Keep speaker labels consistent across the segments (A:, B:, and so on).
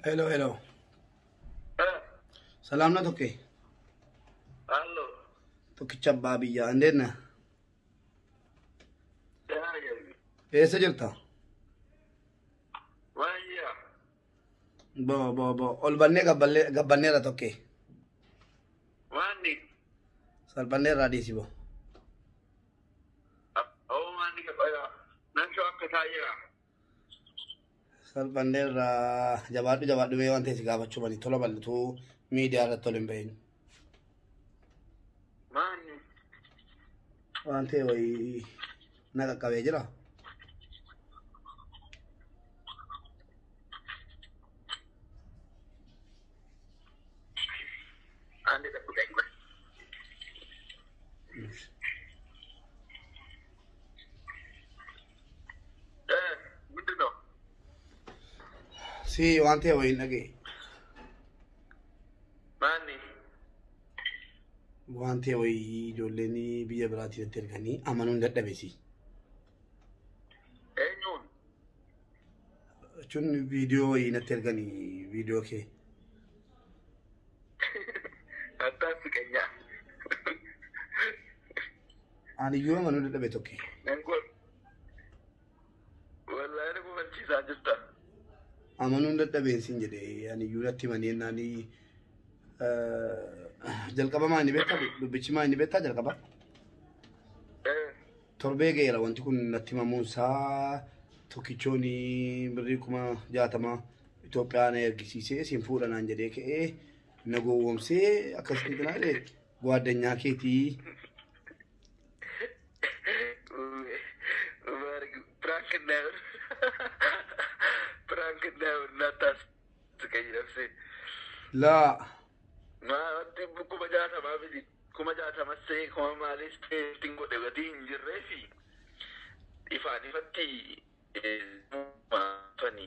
A: Hello, hello. ሰላም ነው ቶኬ?
B: አሎ።
A: Tokkicha abbaa biyyaa እንዴት ነህ?
B: ደህና ነኝ።
A: Eessa jirta?
B: ዋያ።
A: Bo bo bo ol bannee gabbanneerra tokkee.
B: ማኒ?
A: Salphanneerraa dhiisi bo.
B: ኦ ማኒ ገባያ ነንሾ akka taa'eera.
A: Salphanneerraa jabaadhu jabaadhu mee waan ta'e si gaafachuu bani tola bal'atuu miidiyaa irratti ol hin bahin.
B: ማኒ?
A: Waan ta'e wayii na qaqqabee jira.
B: አንድ ጠብቀኝ ቆይ። ምንድን ነው?
A: Si waan ta'e wayii dhaga'e.
B: ማኒ?
A: Waan ta'e wayii ijoolleen biyya biraatiin itti erganii amanuun dadhabe si.
B: eenyuun?
A: Jechuun viidiyoo wayii natti erganii viidiyoo kee.
B: አታስቀኛ።
A: Ani iyyuu amanuu dadhabe tokke.
B: ነንጎል ወላሂ na gufachiisaa jirta.
A: Amanuun dadhabeen siin jedhe ani iyyuu natti himanii jennaan jalqaba maa inni beektaa dubbichi maa inni beektaa jalqaba. Torbee ga'eera wanti kun natti himamuunsaa tokkichoon birrii 60,000 Itoophiyaa na ergisiisee siin fuudha naan jedhee ka'ee na gowwoomsee akkasitti naa jedhe gwaaddanyaa keetii.
B: Prank እንዳይሆን prank እንዳይሆን እንዳታስቀኝ ነፍሴ።
A: Laa.
B: Wanti 60,000 miti 60,000 ta'e kuma maalis ta'e ittiin godhe gatii hin jirree fi ifaan ifatti maafani.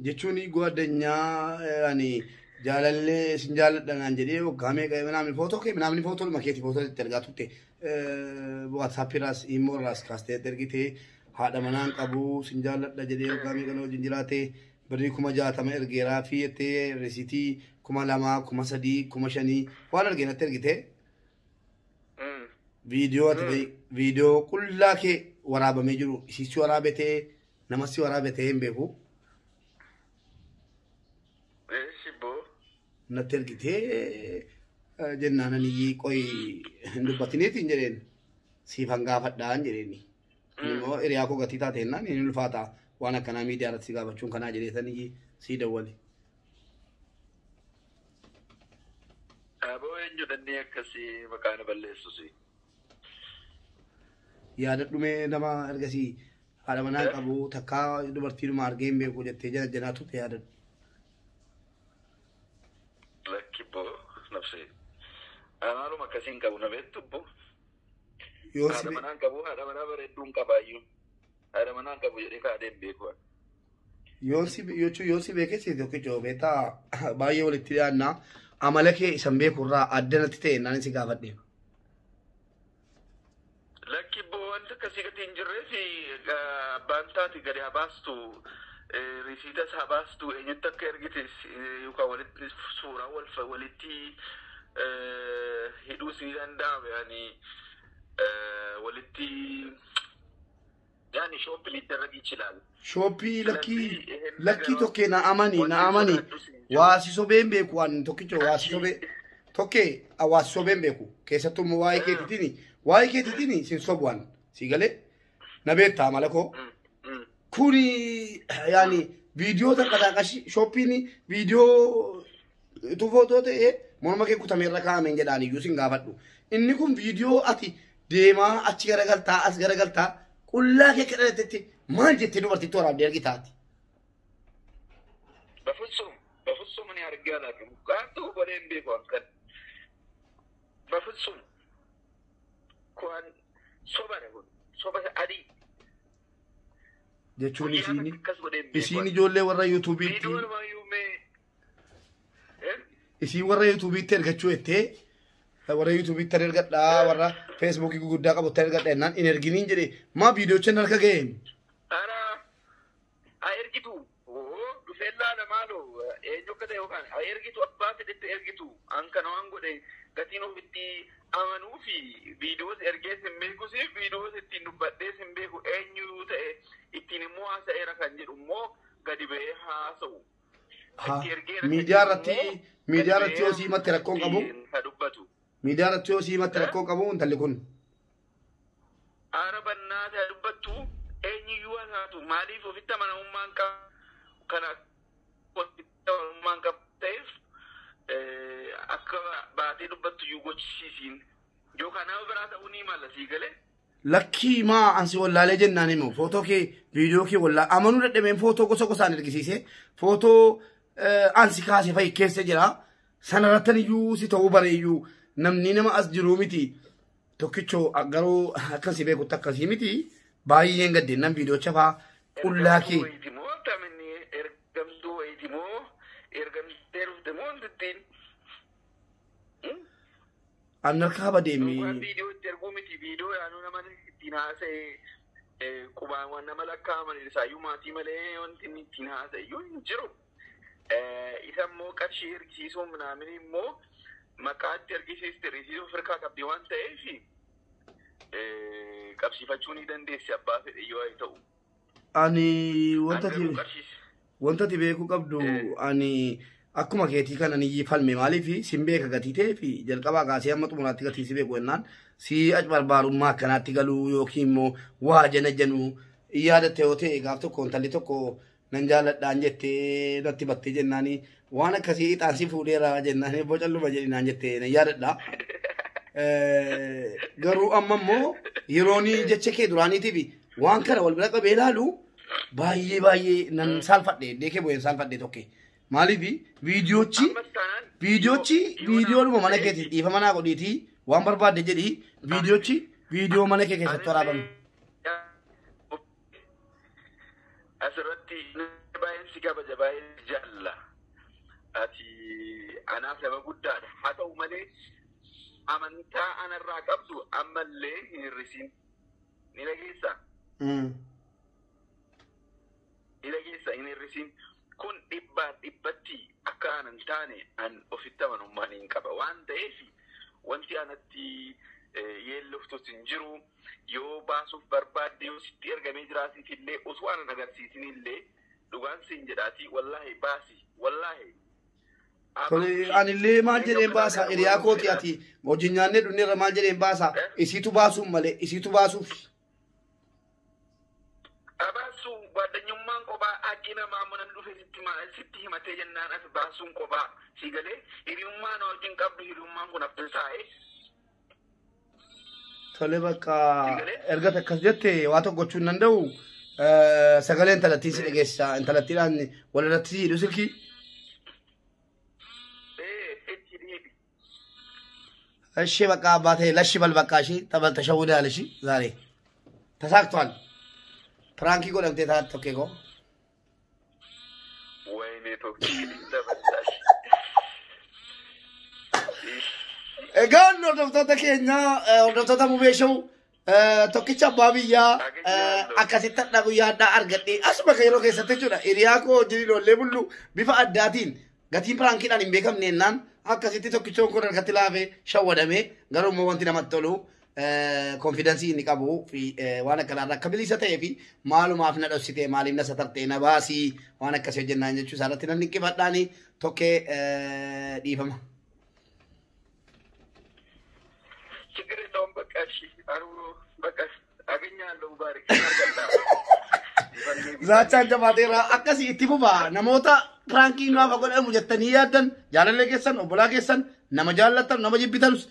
A: Jechuun gwaaddanyaa ani jaalallee sin jaalladha naan jedhee waggaa meeqa minaamin footoo kee minaamin footoo luma keetii footoo itti ergaa turte waatsaappiirraas iimoorraas kaastee ergitee haadha manaan qabu sin jaalladha jedhee waggaa meeqa na wajjin jiraate birrii 60,000 ergeeraa fi jettee risiitii 2,000 3,000 5,000 waan argee natti ergite viidiyoo ati viidiyoo qullaa kee waraabamee jiru isiisi waraabetee namasi waraabetee hin beeku.
B: እሺ boo.
A: Natti ergitee jennaan ani qoy hin dubbatiniitiin jedheen siifan gaafadhaan jedheeni. Immoo hiriyaa koo gatii taate jennaan inni ulfaata waan akkanaa miidiyaa irratti si gaafachuun kanaa jedheetanii sii dawwale.
B: Aboo eenyu dhannee akkasii maqaa na balleessusi?
A: Yaadadhu mee nama ergasii haadha manaa qabu takkaa dubartiidhuma argee hin beeku jettee jala jalaa turte yaadadhu.
B: Lakki boo nafsee. Anaaluma akkasii hin qabu na beektu boo.
A: Yoo si
B: Haadha manaa hin qabu haadha manaa bareedduu hin qabaayyuu. Haadha manaa hin qabu jedhee kaadhee hin beeku.
A: Yoo si beekee si tokkicho beektaa baay'ee walitti dhiyaannaa amala kee isan beekurraa adda natti ta'e naan si gaafadhe.
B: Lakki boo wanti akkasii gadi hin jirree fi abbaan taate gadi haa baastu risiitas haa baastu eenyutti akka ergite yookaan walitti suuraa walitti hidhuus ni danda'ama yaani walitti yaani shop ሊደረግ ይችላል።
A: Shooppii lakkii
B: ስለዚህ
A: lakkii tokkee na amani na amani waa si sobee hin beeku waan tokkicho waa si sobee tokkee waa si sobee hin beeku keessattuu immoo waa'ee keetiitiin sin sobu waan si galee na beektaa amala koo kuni yaani viidiyoo tanqasaaqashi shooppiin viidiyoo utuu footoo ta'e morma kee kutamee irra kaa'ameen jedhaan iyyuu sin gaafadhu inni kun viidiyoo ati deemaa achi garagaltaa as garagaltaa qullaa kee kadhatetti maal jettee dubartiitti waraabdee argitaati.
B: በፍጹም በፍጹም እኔ አድርጌ አላውቅም። አንተ godhee hin beeku akkan በፍጹም kun soba kun soba adii.
A: Jechuun
B: Guyyaa
A: isiin
B: akkas godhee hin beeku.
A: isiin ijoollee warra yuutuubiitti
B: Viidiyoo namaayyuu mee
A: isiin warra yuutuubiitti ergachuu jettee warra yuutuubiitti ergadhaa warra feesbuukii gurguddaa qabutti ergadha jennaan hin erginiin jedhe maa viidiyoocha harka ga'e.
B: Ara haa ergitu dhufee laala maaloo eenyu yookaan ergitu abbaa fedhetti ergitu an kana waan godhe gatiin ofitti amanuu fi viidiyoos ergees hin beekus, viidiyoos ittiin dubbadhees hin beeku, eenyuu ta'e ittiin immoo haasa'eera kan jedhu immoo gadi ba'ee haasa'u.
A: Miidiyaa irratti yoo sii himatte rakkoon qabu.
B: Ka dubbatu.
A: Miidiyaa irratti yoo sii himatte rakkoo qabu intalli kun.
B: Aara bannaa ta'e dubbattu, eenyuyyuu haa taatu, maaliif ofitti amanamummaan qaba kana ofitti amanamummaan qaba ta'eef akka baatee dubbattu iyyuu gochisiisiin yookaan nama biraa ta'uu ni mala, sii galee.
A: Lakkii, maa ansi wallaalee jennaan immoo footoo kee, viidiyoo kee wallaa amanuu dadhabeen footoo gosa gosaan ergisiise, footoo ansi kaase fa'i keessa jira. Sanarrattan iyyuu si ta'uu bareeyyuu namni nama as jiruu miti. Tokkichoo garuu akkasii beekutti akkasii miti, baay'een gaddeen nan viidiyoocha fa'aa qullaa kee.
B: Ergamtuu wayiiti moo taminni, ergamtuu wayiiti moo, ergamtee dhufte moo intittiin?
A: An harkaa badeemi.
B: Waan viidiyoo itti erguu miti, viidiyoo yaanuu nama ittiin haasa'e qubaan waan nama lakkaa'aman isaayyuu maatii malee wanti inni ittiin haasa'e iyyuu hin jiru. Isa immoo qarshii ergisiisuun minaamin immoo maqaatti ergisiiste ergisiisuu firkaa qabdi waan ta'eef qabsiifachuu ni dandeessi abbaa fedhe yoo ta'u.
A: Ani wanta
B: Garuu qarshiis.
A: Wanta ati beekuu qabdu, ani akkuma keetii kana ni falme, maaliif sin beeka gatii ta'ee fi jalqabaa kaasee hamma xumuraatti gatii si beeku jennaan si barbaarummaa akkanaatti galuu yookiin immoo waa jana januu yaadatte yoo ta'e, gaaf tokko intalli tokko nan jaalladhaan jettee natti battee jennaani waan akkasii ixaan si fuudheera jennaani bocalluma jedhinaan jettee nan yaadadha. Garuu amma immoo yeroon jecha kee duraaniitiif waan kana wal bira qabee ilaalu baay'ee baay'ee nan saalfadhe, deekee bu'een saalfadhe tokke. Maaliif viidiyoochi
B: Ammas taanaan
A: viidiyoochi viidiyoodhuma mana keetii dhiifama naa godhiitii waan barbaadde jedhii, viidiyoochi viidiyoo mana kee keessatti waraabame.
B: Asirratti baay'een si kabaja, baay'een si jaalla. Ati anaaf nama guddaadha. Haa ta'u malee amantaa anarraa qabdu ammallee hin hir'isiin. Ni dhageessaa? Ni dhageessaa? Hin hir'isiin. Kun dhibbaan dhibbatti akka anan taane an ofitti amanummaan hin qaba waan ta'eef wanti anatti yeelloftus hin jiru. Yoo baasuuf barbaadde, yoo sitti ergamee jiraatiif illee, osoo anan agarsiisin illee, dhugaan siin jedhaatii, wallaahi baasi, wallaahi.
A: Tole, anillee maal jedheen baasa? Hiriyaa kooti, ati wajjin nyaannee dhunneerra, maal jedheen baasa? Isiitu baasuuf malee, isiitu baasuuf.
B: Abaasuu gwaddanyummaan kophaa haqqi namaa ammoo namni dhufe sitti himatee jennaan as baasuun kophaa, si galee, hiriyummaan wajjin qabdu, hiriyummaan kun hafte taa'ee.
A: Tole, bakka erga akkas jette waa tokko gochuu hin danda'u. Sagalee intalattii si dhageessisa. Intalattiidhaan walirratti si hidhu silkii.
B: Itti dhiibi.
A: እሺ በቃ አባቴ ለሽ በል በቃ። እሺ ተበል ተሸውደሃል። እሺ ዛሬ ተሳክቷል። Prank godhamtee taate tokkee koo.
B: ወይኔ tokki dabaltash.
A: Egaan hordoftoota keenya, hordoftoota Mubee Show, tokkicha abbaa biyyaa akkasitti hadhaa guyyaa addaa argadhee asuma kan yeroo keessatti jechuudha. Hiriyaa koo wajjin ijoollee bullu bifa addaatiin gatiin prankiidhaan hin beekamne jennaan akkasitti tokkichoon kun harkatti laafee shawwadamee, garuu immoo wanti namatti tolu confidence inni qabu fi waan akkanaarra akka bilisa ta'ee fi maalumaaf na dhoksite, maaliif na satartee, na baasii waan akkasii hojjennaan jechuu isaarratti nan dinqifadhaani tokkee dhiifama.
B: ችግር የለውም። በቃ እሺ፣ አሩ በቃ አገኛለሁ። ባሪክ
A: Zaachaan jabaateera, akkasii itti fufaa. Namoota prankiin gaafa godhamu jettanii yaaddan, jaalallee keessan, obbolaa keessan, nama jaallattan, nama jibbitanus,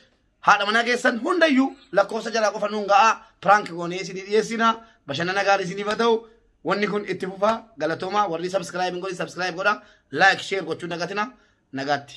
A: haadha manaa keessan hundayyuu lakkoofsa jalaa qofa nuun ga'aa, prank goonee isinii dhiyeessina. Bashannana gaarii isiniif haa ta'u. Wanni kun itti fufaa. Galatoomaa. Warri subscribe hin godhin subscribe godha, like, share gochuun dagatina. Nagaatti.